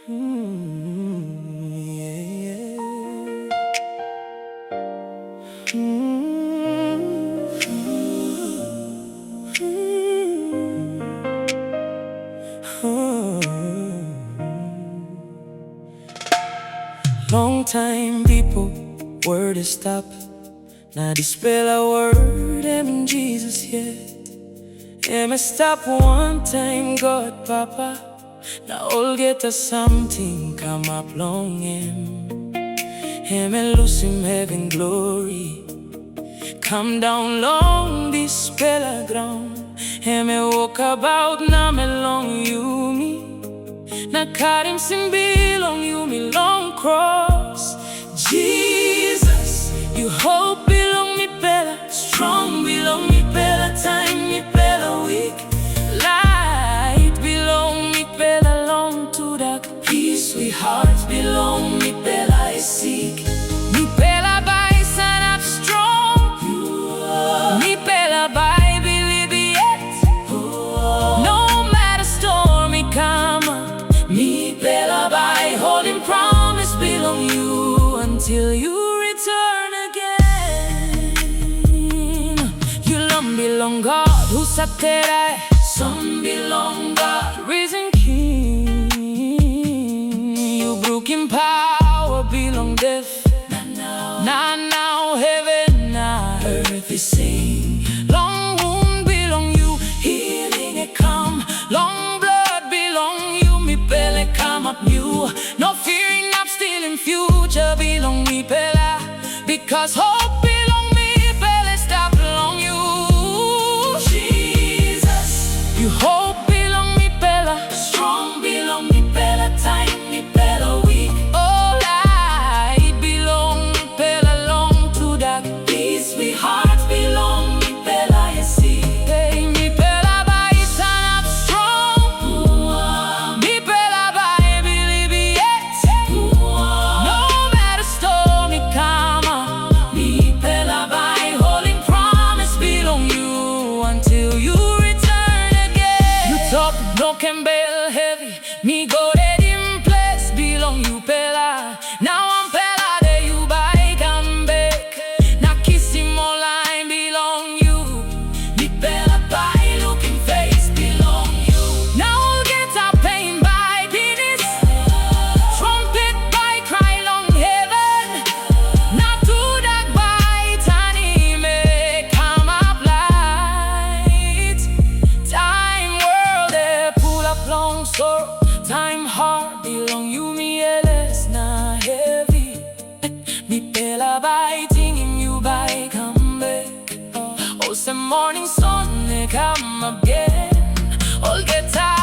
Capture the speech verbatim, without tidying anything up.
Mm, yeah, yeah. Mm, mm, mm. Long taim bipo word i stap, na dispela word em Jisas yet. Em i stap wantaim God Papa, na olgeta samting kamap long em. Em i lusim heven glori, kam daun long dispela graun. Em i wokabaut namel long yumi, na karim sin bilong yumi long kros. Jisas, yu hop bilong mipela, strong bilong mipela taim mipela wik, lait bilong mipela long tudak, pis we hat bilong mipela i sik. Mipela bai sanap strong, mipela bai bilip yet. No matter storm i kam, mipela bai holim promis bilong yu until yu return again. Yu lam bilong God husat tera, son bilong God risen king. Yu brukim pawa bilong death, na nau heven na earth i sing. Long wun bilong yu healing i kam, long blood bilong yu mipela i kamap niu. No fear inap stilim future bilong mipela, because hope bilong mipela i stap long yu. Jisas, yu hope bilong mipela, strong bilong mipela taim mipela wik. O lait bilong mipela long tudak, pis we hat bilong mipela i sik. Hey, mipela bai sanap strong, mipela bai bilip yet. No matter storm i kam, mipela bai holim promis bilong yu until yu return again. Yu tok no ken bel hevi, mi go redim ples bilong yupela. Na wanpela de yu bai kam bek na kisim ol lain bilong yu. Mipela bai lukim pes bilong yu. Na olgeta pen bai pinis, trumpet bai krai long heven, na tudak bai tanim i kamap lait. Taim world i pulap long soro, taim hat bilong yumi i les na hevi, mipela bai tingim yu bai kam bek. Olsem morning sun i kamap gen, olgeta